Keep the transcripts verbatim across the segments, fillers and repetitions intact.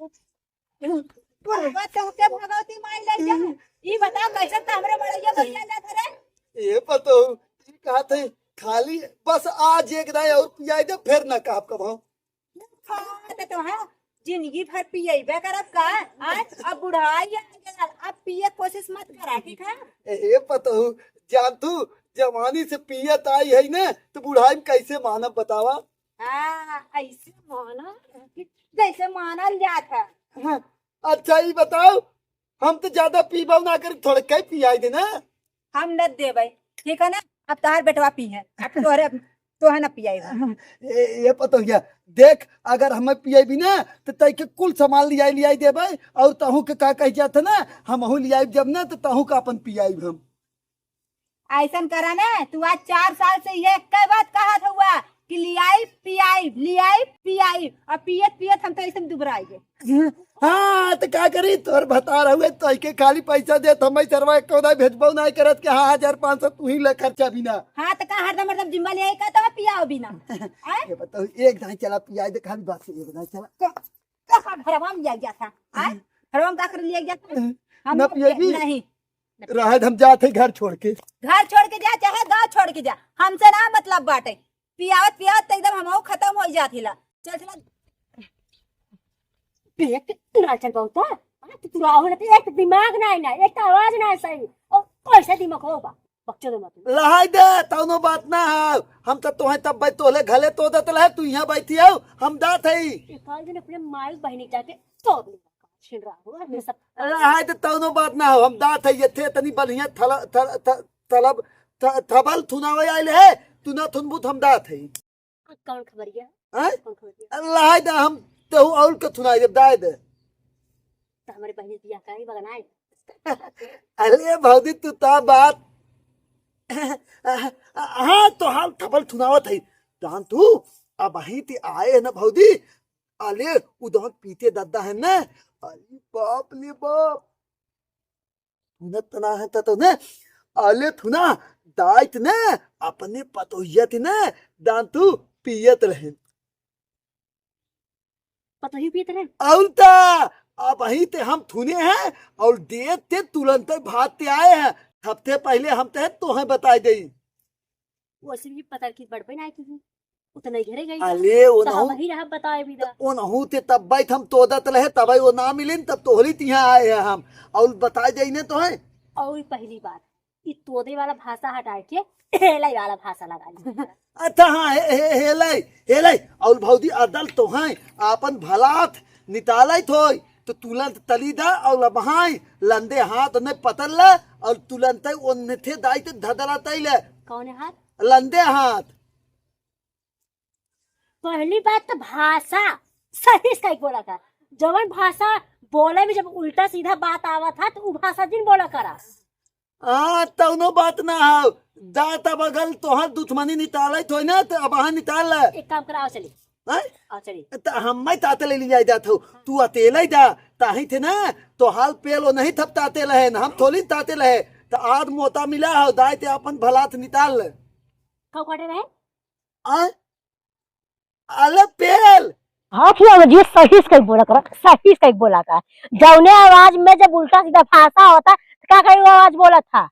बाबा, तोहके भगवती माई ले जा। ई बता, कैसे त हमरे मड़ैया में ले जात रे? ए पतोहू, ई कहत है, खाली बस आज एक दाई और पियाई दे, फिर ना कहब कबहूँ। हाँ, त तोहे जिंदगी भर पियबे करब का? आय, अब बुढ़ाई आ गया, अब पिए कोशिश मत करा, ठीक है? ए पतोहू, जान तू, जवानी से पियत आई है ना, तो बुढ़ाई में कैसे मानब बतावा? हाँ, ऐसे माना, जैसे मानल जात है। हाँ, अच्छा, ई बताओ, हम तो ज्यादा पीबो ना करी, थोड़े कई पियाई देना। हम न देबै, ठीक है ना? अब तोहार बेटवा पी है, अब तोहरे, अब तोहे न पियाई। ए, ए पतोहिया, देख, अगर हमें पियाई भी ना, तो तई के कुल सामान लियाई, लियाई देबै, और तहू के का कह जात है ना, हमहू लियाई जब ना, तो तहू का अपन पियाई हम। ऐसन करा ना, तू आज चार साल से ये एक बात कहत हुआ कि लियाई पियाई, लियाई पियाई, और पियत पियत हम तो ऐसे दुबराई गए। हाँ, तो का करी, तोर भतार हुए, तो के खाली पैसा दे, तो हमें सरवा एक कौदा भेजबो ना करत के, हाँ, हजार पाँच सौ तू ही ले खर्चा बिना। हाँ, तो का हरदम हरदम जिम्मा ले आई का, तो पियाओ बिना। आय? ये बताओ, एक दाई चला पियाई दे, खाली बात से एक दाई चला। का, का घरवा में लिया गया था? आय? घरवा में का कर लिया गया था? हम ना लोग पियाई के भी? नहीं। रहे हम जात है घर छोड़ के। घर छोड़ के जा, चाहे गाँव छोड़ के जा, हमसे ना मतलब बाटे। पियावत पियावत त एकदम हमहू खतम हो जात हिला। चल चला। देख, तू ना चल बहुत, हाँ? तू, तू राहुल, तो एक दिमाग ना है ना, एक आवाज ना है सही। और कैसे दिमाग होगा? बकचोद मत। लहाई दे, तौनो बात ना है। हम तो तोहे तब भाई तोहले घले तो देत रहे, तू यहाँ बैठी हो, हम दात है। एक आध दिन अपने माई बहनी जाके तो छिन रहा हो, हमें सब। अरे, हाय, तो तौनो बात ना हो, हम दात है, ये थे तनी बढ़िया थल-, थल-, थ-, थलब, थ-, थबल थुनावे आइल है, तू ना थुनबू, तो हम दात है। कौन खबरिया? हैं? कौन खबरिया? अरे, हाय, तो हम तेहू और के थुनाई देब, दाय दे। तो हमारे बहन बियाह का ही बगनाए। अरे, भौजी, तू ता बात। हाँ, तो हाल थबल थुनावत है। जान तू, अब वहीं ते आए है ना, भौजी, अले, उ दौन पीते दद्दा है न? अरे बाप रे बाप। थुनत ना है त, त न? अले थुना, दाइत न, अपने पतोहिया थी न, दान तू पियत रहे। पतोही पियत रहे? और ता, अब वहीं ते हम थुने हैं, और देत ते तुरंत भाग ते आए हैं। हफ्ते पहले हम ते तोहे बताए देई। वैसे भी पता की बड़बे ना की। उतने घरे गई। अले, तो ओनहु, हम ही रहा बताए भी दा। तो ओनहु ते तब बैठ हम तोदत रहे, तब वो ना मिलिन, तब तोहली तिहाँ आए हैं हम। और बताए जाई ने तोहे। और पहली बात, ई तोदे वाला भाषा हटाए के हेलाई वाला भाषा लगा ली। अच्छा, हाँ, हे, हे, हेलाई, हेलाई। और भौजी अदल तोहे, आपन भलात नितालत होई, तो तुलंत तली दा और लबहाई, लंदे हाथ ने पतल ले, और तुलंत ओन्ने थे दाई ते धदला तैले। कौन हाथ? लंदे हाथ। पहली बात तो भाषा सही से कई बोला कर। जवन भाषा बोले में जब उल्टा सीधा बात आवत है, तो उ भाषा जिन बोला करा। हाँ, तौनो बात ना हो। जा तब अगल तोहर दुश्मनी नितालत होई ना, तो अब हाँ निताल ले। एक काम करा, आओ चली। हैं? आओ चली। त हम मैं ताते ले लिया जात हो। तू अतेले जा, ताही थे ना, तो हाल पेल वो नहीं थप ताते लहे, हम थोली ताते लहे। त आज मोता मिला हो, दाई ते अपन भलात निताल ले। खाओ काटे रहे? आ? अले पेल। हाँ, फिर जी सही से कहीं बोला कर, सही से कहीं बोला कर। जौने आवाज में जब उल्टा सीधा भाषा होता, तो का कहीं वो आवाज बोला था?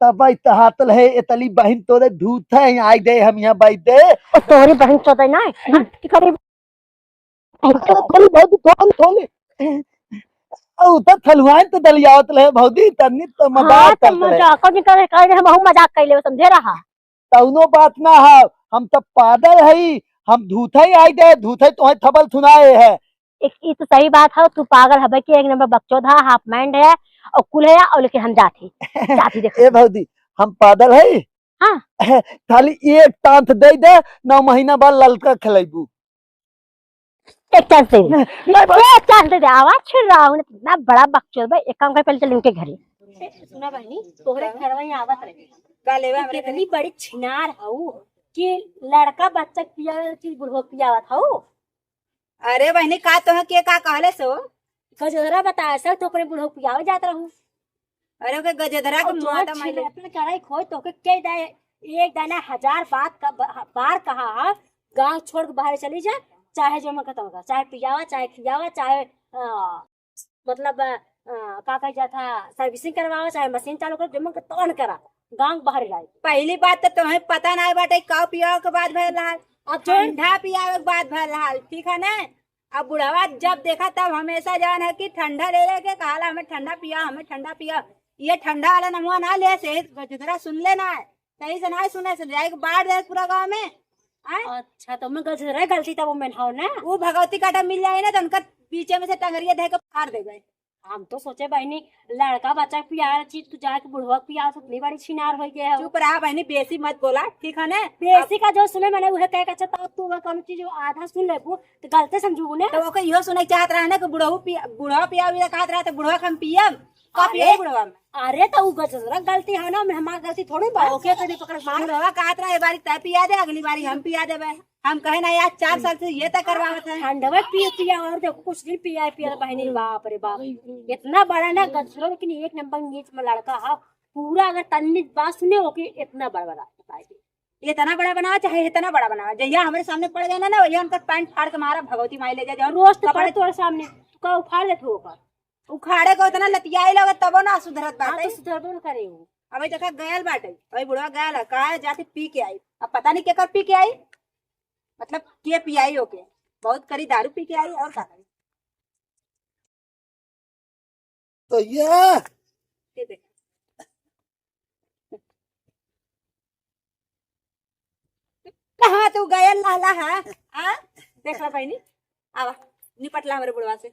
तब भाई तहातल है, इतली बहिन तोरे धूत है, आई दे हम यहाँ बैठ दे। ओ तोरी बहिन चोदे ना, हाँ, की करे? थोली, थोली, थोली, थोली। ओ, त थलुआइन त दलियावत रहे भौजी, तन्नी त मजाक हाँ, त करत रहे। मजाक, कौन करे, करे, हम हूँ मजाक कर लेवे, समझे रहा। तौनो बात ना है, हम त पागल हई, हम धूथई आई दे, धूथई तोहे थबल थुनाए है। एक, ई तो सही बात है, तू पागल हबे कि एक नंबर बकचोद है, half mind है, और कुल है, और लेकिन हम जात ही, जात ही देखो। ए भौजी, हम पागल हई? हाँ। खाली एक तांत दे दे, नौ महीना बाद ललका खिलाइबू। एक chance दे दे। नहीं, नहीं, एक chance दे दे। आवाज छिड़ रहा हूँ, इतना बड़ा बकचोद बा, एक काम कर, पहले चल इनके घरे। ए, सुना बहनी, तोहरे घर में आवत रहे। का लेवा तू हमरे कितनी घरे? बड़ी छिनार हऊ कि लड़का बच्चा के पियावे की बुढ़ो पियावत हऊ। अरे बहनी, का तोह के का कहले सो? गजोदरा बताए सर, तो अपने बुढ़ो पियावे जात रहू। अरे ओके गजेधरा के और मुआदा चोर माइले। छिनार अपने कढ़ाई खोई तो के कह दे, एक दाना हजार बात का ब-, बार कहा है, गांव छोड़ के बाहर चली जा, चाहे जो मन खत्म होगा, चाहे पियावा, चाहे खियावा, चाहे अ, मतलब, अ, का कहे जात है, servicing करवाओ, चाहे मशीन चालू करो, जो मन के तवन करा, गाँव के बाहर जाए। पहली बात तो तुम्हें पता ना बाटे, का पिया के बाद भयल हाल, अब जो ठंडा पियावे के बाद भयल हाल, ठीक है ना? अब बुढ़वा जब देखा तब हमेशा जान है कि ठंडा ले लेके कहाला, "हमें ठंडा पिया, हमें ठंडा पिया।" ये ठंडा वाला नमवा ना ले से, गजरा सुन ले ना, सही से ना सुने से, जाए के बाहर जाए पूरा गाँव में। आय? अच्छा, तो मैं गजरा गलती तब में हो ना? वो भगवती काटा मिल जाए ना, तो उनका बीचे में से टंगरिया धे के फाड़ देबे। हम तो सोचे बहिनी, लड़का बच्चा के पियावे चीज, तू जाके बुढ़वा के पियावे, उतनी बड़ी छिनार हो गया है। चुप रहा बहिनी, बेसी मत बोला, ठीक है ना? बेसी का जो सुने मैंने उहे कहे के, अच्छा, तो तू वह कौन चीज आधा सुन लेबू, तो गलते समझू ने। तो ओके इहो सुने चाहत रहा ना कि बुढ़ऊ पिया, बुढ़वा पियावे कहत रहा, तो बुढ़वा के हम पियम, का अरे, पिए बुढ़वा में? अरे, तो उ गजरा गलती है ना, में हमार गलती थोड़ी बा। ओके, तो नहीं पकड़, बुढ़वा कहत रहा, "ए बारी तय पिया दे, अगली बारी हम पिया देबे।" हम कहे ना यार, चार साल से ये तय करवावत है। ठंडवा पिए पिया और देखो कुछ दिन पिया पिया बहिनी, बाप रे बाप, इतना बड़ा ना गजरो, लेकिन एक नंबर नीच में लड़का है। पूरा अगर तन्नी बात सुने हो कि इतना बड़ा बड़ा बताए दे। इतना बड़ा बनावा चाहे इतना बड़ा बनावा, जहिया हमरे सामने पड़ जाना ना, वहिया उनकर पैंट फाड़ के मारा, भगवती माई ले जा, जौन रोज तो कपड़े पड़े तोरे सामने, तू का उखाड़ लेत हो ओकर? उखाड़े को इतना लतियाई लगे तबो ना सुधरत हाँ, बाटे। तो सुधरबो न करे उ। अबे देखा गयल बाटे, अबे बुढ़वा गयल है, कहा है जाके पी के आई। अब पता नहीं केकर पी के आई, मतलब के पियाई ओके, बहुत करी दारू पी के आई और का करी। तो ये ये देख। कहाँ तू गयल लाला है? हाँ? देख ला बहिनी, आवा, निपट ला हमरे बुढ़वा से।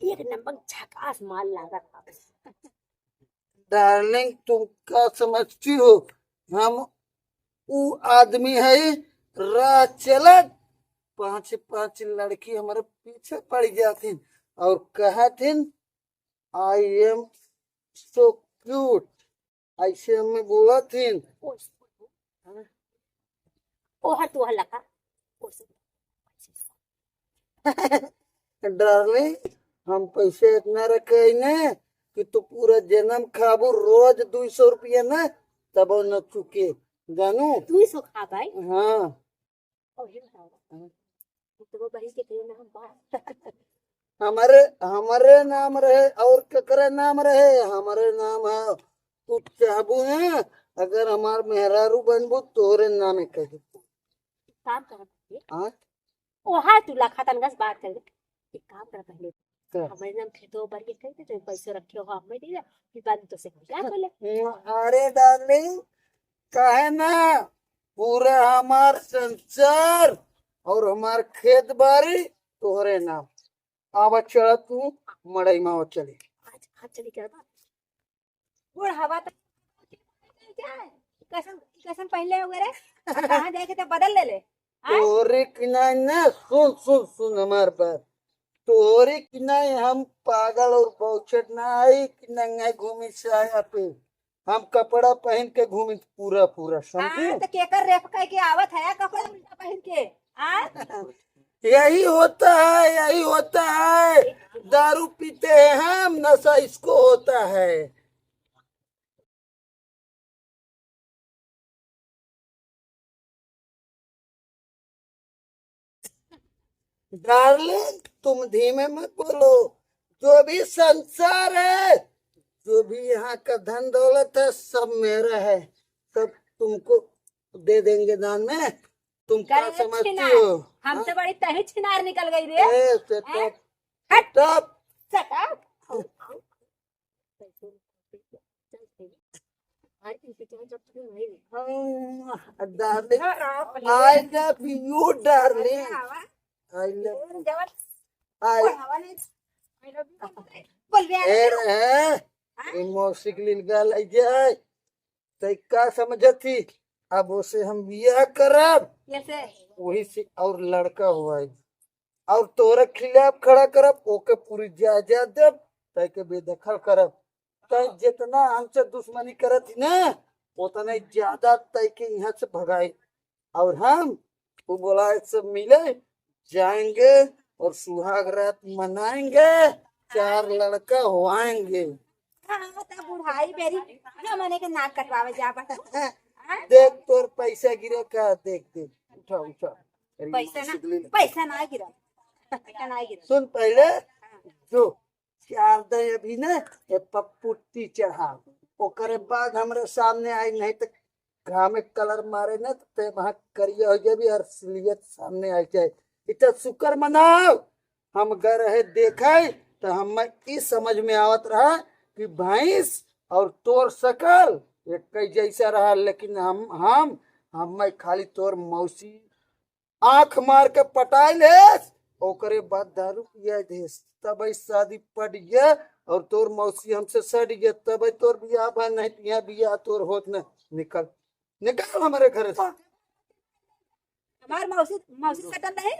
एक नंबर झकास माल लागत बा। डार्लिंग, तुम का समझती हो, हम उ आदमी है, राह चलत पाँच पाँच लड़की हमारे पीछे पड़ जाथिन और कहथिन, "I am so cute।" ऐसे हमें बोलथिन। ओहर तू हल्ला का। डार्लिंग, हम पैसे इतना रखे हैं ना कि तू पूरा जन्म खाबू, रोज दुई सौ रुपया ना, तब न चुके, जानू? दुई सौ खा भाई? हाँ। अरे बताओ। हाँ। तो वो बहिन के तेरे नाम बा। हमारे, हमारे नाम रहे और केकरे नाम रहे? हमारे नाम है, तू चाहबू ना, अगर हमार मेहरारू बनबू, तोरे नामे कह दे। काम कर। हाँ? ओहा तू लखा तनगस बात कर। एक काम कर पहले। का? हमारे नाम खेतो भर के कह दे, तो पैसे रखे हो, हमें दे दे, फिर बाद में तो से क्या बोले? अरे डार्लिंग, काहे ना, पूरा हमार संसार और हमार खेत बारी तोहरे नाम। आवा चला तू मड़ई में आवा चली। आज, आज चली क्या बात? बुढ़ावा तो कैसन, कैसन पहले हो गए रे? कहाँ जाए के तो बदल ले ले। आय? तोरे किनारे ना, सुन, सुन, सुन हमार बात। तोरे किनारे हम पागल और बौचट ना आई कि नंगा घूमी साया पे। हम कपड़ा पहन के घूमी पूरा, पूरा, समझे? हाँ, तो केकर रेप कह के आवत है कपड़ा उल्टा पहन के? हाँ? यही होता है, यही होता है। दारू पीते हैं हम, नशा इसको होता है। डार्लिंग, तुम धीमे मत बोलो। जो भी संसार है, जो भी यहाँ का धन दौलत है, सब मेरा है, सब तुमको दे देंगे दान में। तुम क्या करे समझती छिनार? हो? हमसे हाँ? बड़ी तही छिनार निकल गई रे। ए, shut up। हट। Shut up। Shut up। हाँ, darling, I love you, darling। I love you। I बोल बे। ए रे, हाँ? ई मौसी के लिए गाल आई जाए। तै का समझत थी? अब ओसे हम बियाह करब, कैसे? वही से और लड़का हुआ है, और तोरे खिलाफ खड़ा करब, ओके पूरी जायदाद देब, तै के बेदखल करब। तै जितना हमसे दुश्मनी करत थी ना, उतना ज्यादा तै के यहाँ से भगाई। और हम, वो बोला, सब मिले जाएंगे और सुहाग रात मनाएंगे, चार लड़का हुआएंगे। हाँ, तो बुढ़ाई बेरी जमाने के नाक कटवावे जा बा। हाँ? देख तोर पैसा गिरे का, देख, देख। उठा, उठा। अरे, पैसा ना, मासिक ले ले। पैसा ना गिरा, पैसा ना गिरा। सुन पहले, जो चार दे अभी ना, ये पप्पू टीचर हा, ओकरे बाद हमरे सामने आई, नहीं तो घामे कलर मारे ना, तो ते वहाँ करिया हो जाबी और असलियत सामने आ जाए। इतना शुक्र मनाओ, हम गए रहे देखे, तो हमें ई समझ में आवत रहा कि भैंस और तोर शकल एक जैसा रहा, लेकिन हम हम हमें खाली तोर मौसी आँख मार के पटाई लेस, ओकरे बाद दारू पिया देस, तब शादी पड़ गया और तोर मौसी हमसे सड़ गया, तब तोर बियाह बा, नहीं तो यहाँ बियाह तोर होत न। निकल, निकल हमारे घर से। हमार मौसी, मौसी सटल नहीं।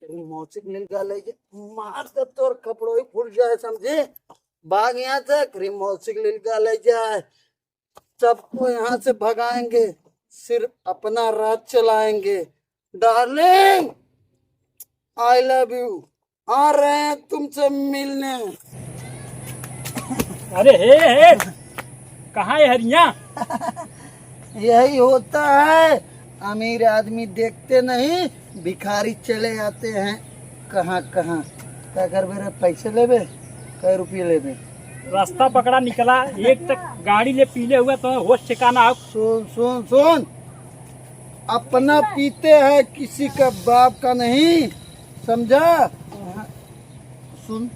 तेरी मौसी के लिए गा ले जा, मार दे तोर कपड़ों ही फूट जाए, समझे? भाग यहाँ से, तेरी मौसी के लिए गा ले जाए, सबको यहाँ से भगाएंगे, सिर्फ अपना राज चलाएंगे। डार्लिंग, आई लव यू, आ रहे हैं तुमसे मिलने। अरे हे, हे, कहाँ है हरिया? यही होता है, अमीर आदमी देखते नहीं, भिखारी चले आते हैं कहाँ कहाँ। क्या करबे रे, पैसे लेबे, कै रुपये लेबे? रास्ता पकड़ा निकला, एक तक गाड़ी ले पीले हुआ तो होश ठिकाना हो। सुन सुन सुन, अपना पीते हैं, किसी का बाप का नहीं, समझा? सुन,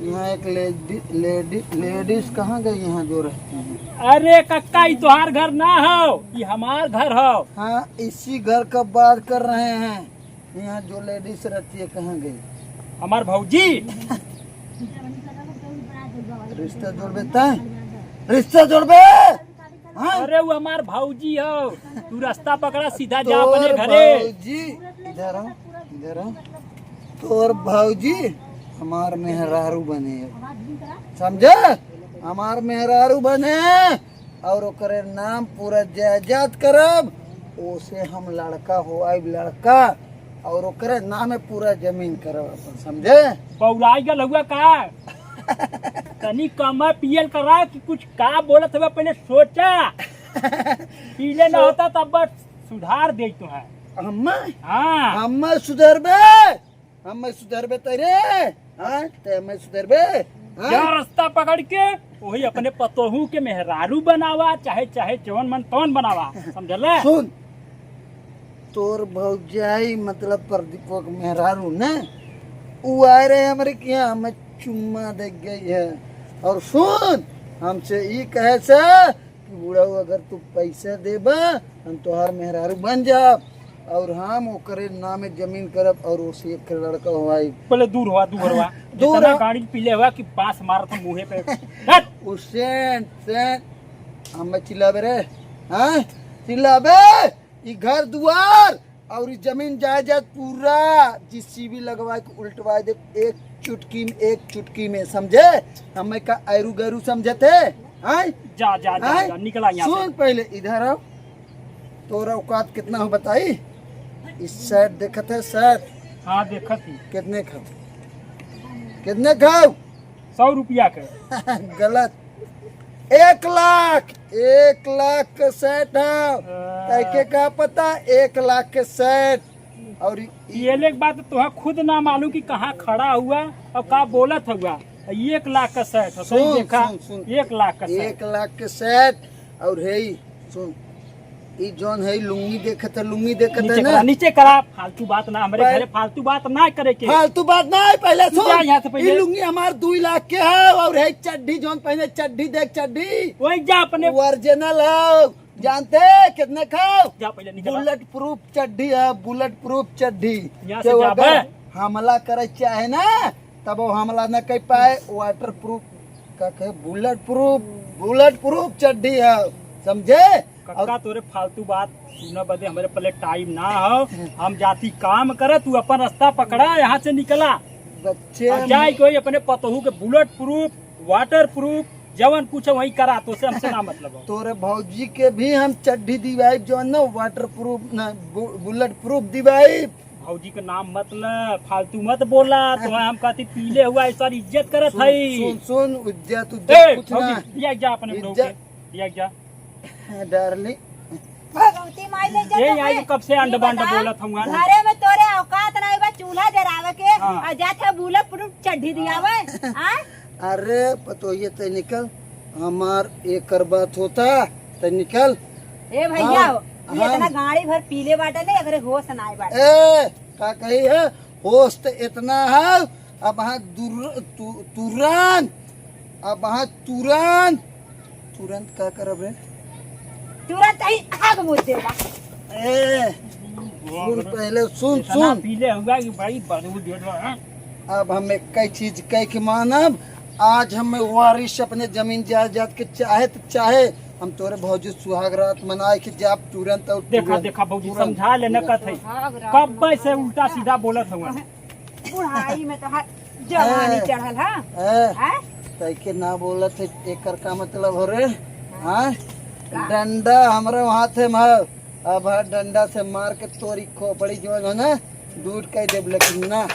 यहाँ एक लेडी, लेडी, लेडीज कहाँ गई, यहाँ जो रहती हैं? अरे कक्का, ई तोहार घर ना हो, ई हमार घर हो। हाँ, इसी घर का बात कर रहे हैं। यहाँ जो लेडीज रहती है, कहाँ गई? हमार भौजी। रिश्ता जोड़बे तय? रिश्ता जोड़बे? हाँ? अरे, वो हमार भौजी हो। तू रास्ता पकड़ा, सीधा जा अपने तोर घरे। भौजी, इधर आ, इधर आ। तोर भौजी हमार मेहरारू बने हो, समझे? हमार मेहरारू बने और ओकरे नाम पूरा जायदाद करब, ओसे हम लड़का होआइब, लड़का, और ओकरे नामे पूरा जमीन करब अपन, समझे? बौराई गल हुआ का? तनी कम पियल करा कि कुछ का बोलत हवे, पहले सोचा। पीले ना होता तब बस सुधार देई तो है। हम्मे? हाँ। हम्मे सुधरबे? हम्मे सुधरबे तैरे? हाँ? ते हम्मे सुधरबे? हाँ? जा रास्ता पकड़ के वही अपने पतोहू के मेहरारू बनावा, चाहे, चाहे जवन मन तवन बनावा, समझले? सुन, तोर भौजाई मतलब प्रदीपक मेहरारू ने, उ आए रहे हमरे के यहाँ, हमें चुम्मा दे गई है। और सुन, हमसे ई कहे से कि बुढ़ऊ, अगर तू पैसा देबा, हम तोहार मेहरारू बन जाब और हम ओकरे नामे जमीन करब और ओसे एक लड़का होआई। पहले दूर हुआ, दूर हुआ। दूर जितना हुआ। गाड़ी पीले हुआ कि बास मारत मुँहे पे। हट! उ सेंट, सेंट, हमें चिल्लाबे रे, हाँ? चिल्लाबे, ई घर दुआर और ई जमीन जायदाद पूरा जेसीबी लगवा के उल्टवा दे, एक चुटकी में, एक चुटकी में, समझे? हमें का ऐरू गैरू समझत है? हाँ? जा, जा, जा, हाँ? जा, निकला यहाँ से। सुन पहले, इधर आओ। तोरा औकात कितना हो बताई? इस सेट देखत है, सेट? हाँ, देखत ही। कितने खाओ? कितने खाओ? सौ रुपया के। गलत। एक लाख, एक लाख के सेट है। आ। तैके का पता, एक लाख के सेट। और ई ये एक बात तोहा खुद ना मालूम कि कहाँ खड़ा हुआ और का बोलत हुआ। एक लाख का सेट है, सही सुन, देखा? सुन, सुन। एक लाख का सेट। एक लाख के सेट और है ई, सुन, ई जौन है लुंगी देखत है, लुंगी देखत है नीचे ना? करा, नीचे करा, फालतू बात ना, हमरे पहले घरे फालतू बात ना करे के। फालतू बात ना है, पहले तू सुन। जा यहाँ से पहले। ई लुंगी हमार दुई लाख के है और है चड्ढी जौन पहने, चड्ढी देख, चड्ढी। वही जा अपने। ओरिजिनल है, जानते कितने खाओ? जा पहले निकल। बुलेट प्रूफ चड्ढी है, बुलेट प्रूफ चड्ढी। यहाँ से केहू जाबे? अगर हमला करे चाहे ना, तब वो हमला न कर पाए। वाटर प्रूफ का कहे, बुलेट प्रूफ, बुलेट प्रूफ चड्ढी है, समझे? कक्का, और तोरे फालतू बात सुना बदे हमरे पहले टाइम ना हो। हम जाती काम करे, तू अपन रास्ता पकड़ा, यहाँ से निकला। बच्चे और जाए कोई अपने पतोहू के बुलेट प्रूफ, वाटर प्रूफ, जवन पूछे वही करा, तो से हमसे ना मतलब हो। तोरे भौजी के भी हम चड्ढी दिवाई, जौन न वाटर प्रूफ, न बु-, बुलेट प्रूफ दिवाई। भौजी के नाम मत ले, फालतू मत बोला, तो हम कहती पीले हुआ, ऐसा इज्जत करत सुन, हई। सुन, सुन, इज्जत, ए, उज्जत कुछ ना। भौजी, दिया जा अपने लोग इज्जत के, दिया जा। डार्लिंग, भगवती माई ले जा ये तो आई है। कब से अंड ये बंड बता, बोलत हूँ, हाँ? घरे में तोरे औकात नहीं बा चूल्हा जरावे के, हाँ। और जात है बूले पुरुष चड्ढी दियावे, हाँ? अरे पतोहिए, तै निकल, हमार एकर बात होता, तै निकल। ए भैया, हाँ, ये हाँ। इतना गाड़ी भर पीले बाटे ने, एकरे होश ना आए बाटे। ए, का कही है? होश तो इतना है, अब हाँ दुर-, तु-, तुरंत, अब हाँ तुरंत, तुरंत का करब रे? तुरंत ही आग मुझ देगा। ए, सुन पहले, सुन, इतना सुन। पीले हुआ कि भाई बदबू दे दो, हाँ? अब हम एक कई चीज कह के मानब, आज हमें वारिस अपने जमीन जायदाद के चाहे तो चाहे, हम तोरे भौजी सुहाग रात मनाए के जाब तुरंत और देखा, तुरंत, देखा भौजी, तुरंत, समझा लेना तुरंत। कथे। सुहाग रात कब्बे से मनाए उल्टा के सीधा बोलत हवन। बुढ़ाई में तो हर जवानी ए, चढ़ल है। ए, हैं? तैके ना बोलत है, एकर का मतलब हो रे? हाँ? का? डंडा हमरा हाथे में है, अब हर डंडा से मार के तोरी खोपड़ी जवन हो ना, दूर कर देब, लेकिन ना।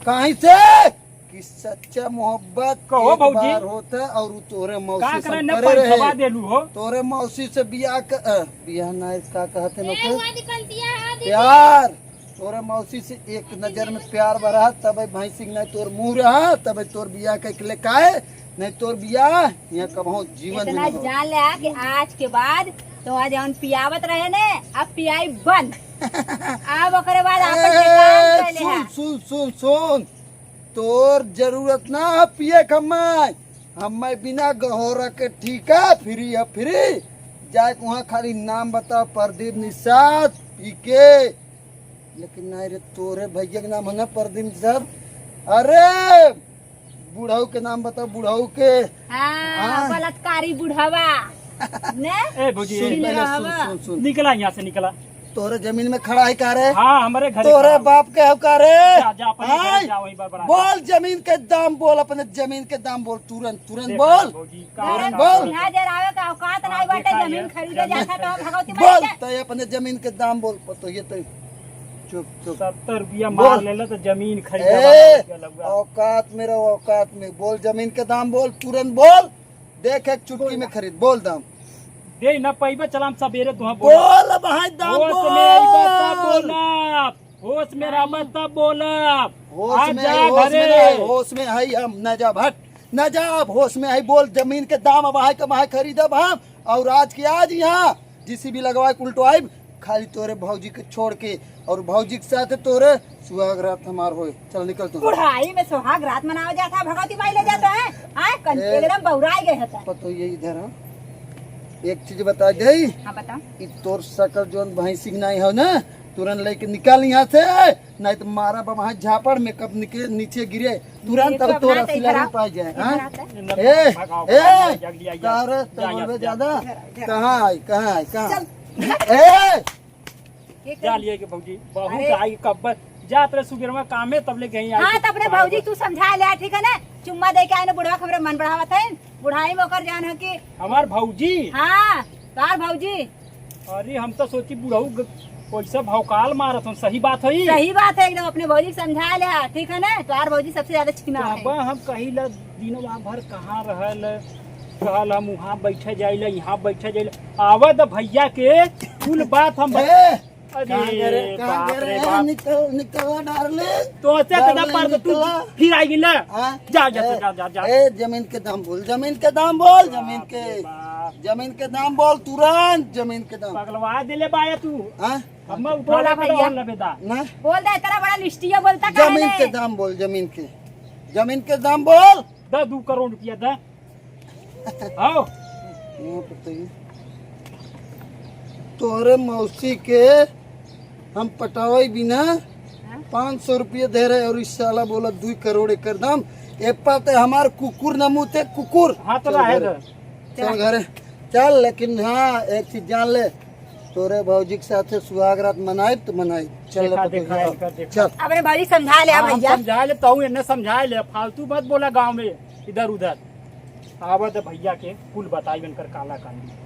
काहे से? कि सच्चा मोहब्बत कहो एक भौजी। बार होता और उ तोरे मौसी का से करे न करे रहे। पैसवा देलू हो? तोरे मौसी से बियाह क-, अ, बियाह ना, का कहते ए, लोग? हुआ निकलती है, हाँ, दीदी। प्यार। तोरे मौसी से एक नजर में प्यार बरहा, तबे भैंसी के नहीं तोर मुँह रहा, तबे तोर बियाह कइके लेके आए, नहीं तोर बियाह यहाँ कबहूँ जीवन में इतना ना हो। जान ले कि आज के बाद तो आज जौन पियावत रहे ने, अब पियाई बंद। अब ओकरे बाद आपन के काम ए, कर ले सुन, हा। सुन, सुन, सुन। तोर जरूरत ना है पिए के हम्मे। हम्मे बिना गहोरा के ठीक है, फ्री है फ्री। जाए के वहाँ खाली नाम बता, प्रदीप निषाद पी के। लेकिन नहीं रे, तोरे भैया के नाम है ना प्रदीप निषाद। अरे बुढ़ऊ के नाम बता, बुढ़ऊ के। हाँ, हाँ। बलात्कारी बुढ़वा। ने? ए भौजी, सुन ए, पहले, सुन, रहवा। सुन, सुन। निकला यहाँ से, निकला। तोरे जमीन में खड़ा है का रे? हाँ, हमारे घर तोरे खड़ा। बाप के हो का रे? जा, जा, अपने घर हाँ? जा, वहीं पर बड़ा। बोल जमीन के दाम बोल, अपने जमीन के दाम बोल, तुरंत, तुरंत देखा बोल। भौजी, का तुरंत का बोल। बोल। यहाँ जरावे का औकात नहीं हाँ, बाटे, देखा जमीन ये। खरीदे जाता तो भगवती माई बोल, के। तय अपने जमीन के दाम बोल, तो ये तो चुप, चुप। सत्तर रुपया बोल। मार लेला तो जमीन खरीदे ए, वाला हो गया लउआ। औकात में रहो, औकात में। बोल जमीन के दाम बोल, तुरंत बोल। देख, एक चुटकी में खरीद, बोल दाम। दे ना पैबा, चला हम सबेरे तुहाँ बोला। बोल भाई, दाम होश में अइबा तब बोल। बोलब, होश में रहबा तब बोलब। होश आ में जा है, होश में घरे। नहीं, होश में है हम, ना जा, हट, ना जा, अब होश में है, बोल जमीन के दाम अब आहे के माहे खरीदब हम, और आज के आज यहाँ जीसीबी लगवाए के उल्टो आइब, खाली तोरे भौजी के छोड़ के, और भौजी के साथ तोरे सुहाग रात हमार होए। चल निकल तू। बुढ़ाई में सुहाग रात मनावा जाता है, भगवती माई ले जाता है। आए, कन-, ए, एकदम बौराई गए हता। पतो ये इधर हाँ। एक चीज बता दे। हाँ, बता। ई तोर सकल जोन भैंसी के नाई हो ना, तुरंत लेके निकल यहाँ से, नहीं तो मारा बा वहाँ झापड़ में कब निके-, नीचे गिरे, तुरंत अब तोरा सिलाई पाई जाए, हाँ? ए, ए, का रे, तो बोलबे ज्यादा? कहाँ आई, कहाँ आई, कहाँ? ए! जा लिए के भौजी, बहुत अरे। आई कब्बे, जात रहे सुबेरवा कामे, तब ले गई आई हाँ, तो तब अपने भौजी तू समझा ले, ठीक है ना? चुम्मा दे के आए ना बुढ़वा, हमरे मन बढ़ावत है, बुढ़ाई में ओकर जान है कि हमार भौजी? हाँ, तार भौजी। अरे, हम तो सोची बुढ़ऊ ग-, कैसा भौकाल मारत हन, सही बात है? सही बात है एकदम, अपने भौजी के समझा ले, ठीक है ना? तोहार भौजी सबसे ज्यादा छिनार है। बाबा, हम कही ला दिनवा भर कहाँ रहल, रहल हम वहाँ बैठे जाइला, यहाँ बैठे जाइला, आवा द भैया के कुल बात हम ए, अरे, कहाँ गए रे, कहाँ बाप गए रे रे, बाप। निकल, निकल, darling। तो ऐसे तो ना darling, पार, तू निकला। फिर आई ना। हाँ? जा, जा, ए, जा, जा, जा। ए, जमीन के दाम बोल, जमीन के दाम बोल, जमीन बाप के। रे बाप। जमीन के दाम बोल तुरंत, जमीन के दाम। पगलवा देले बाया तू। हाँ? अब मैं उठा बोला ले, भैया। बोल ना बेटा। ना? बोल दे, इतना बड़ा लिस्टिया बोलता काहे जमीन ले? के दाम बोल, जमीन के। जमीन के दाम बोल। दे, दू करोड़ रुपया दे। आओ। यहाँ पर तो ये। तोहरे मौसी के हम पटावे बिना हाँ? पाँच सौ रुपये दे रहे और इस साला बोला दू करोड़ एकर दाम। ए पा ते हमार कुकुर न मुँह ते कुकुर। हाँ, तो चल रहे घरे। दे। चल घरे। चल, लेकिन हाँ, एक चीज जान ले, तोरे भौजी के साथे सुहाग रात मनाइब तो मनाइब। चल देखा, ले, देखा, पतोहिया। देखा, देखा। चल। अपने भौजी समझा ले, हाँ, हम भैया। समझा ले, तू एने समझा ले, फालतू मत बोला गाँव में इधर उधर। आवा दे भैया के कुल बताई उनकर काला कांडी।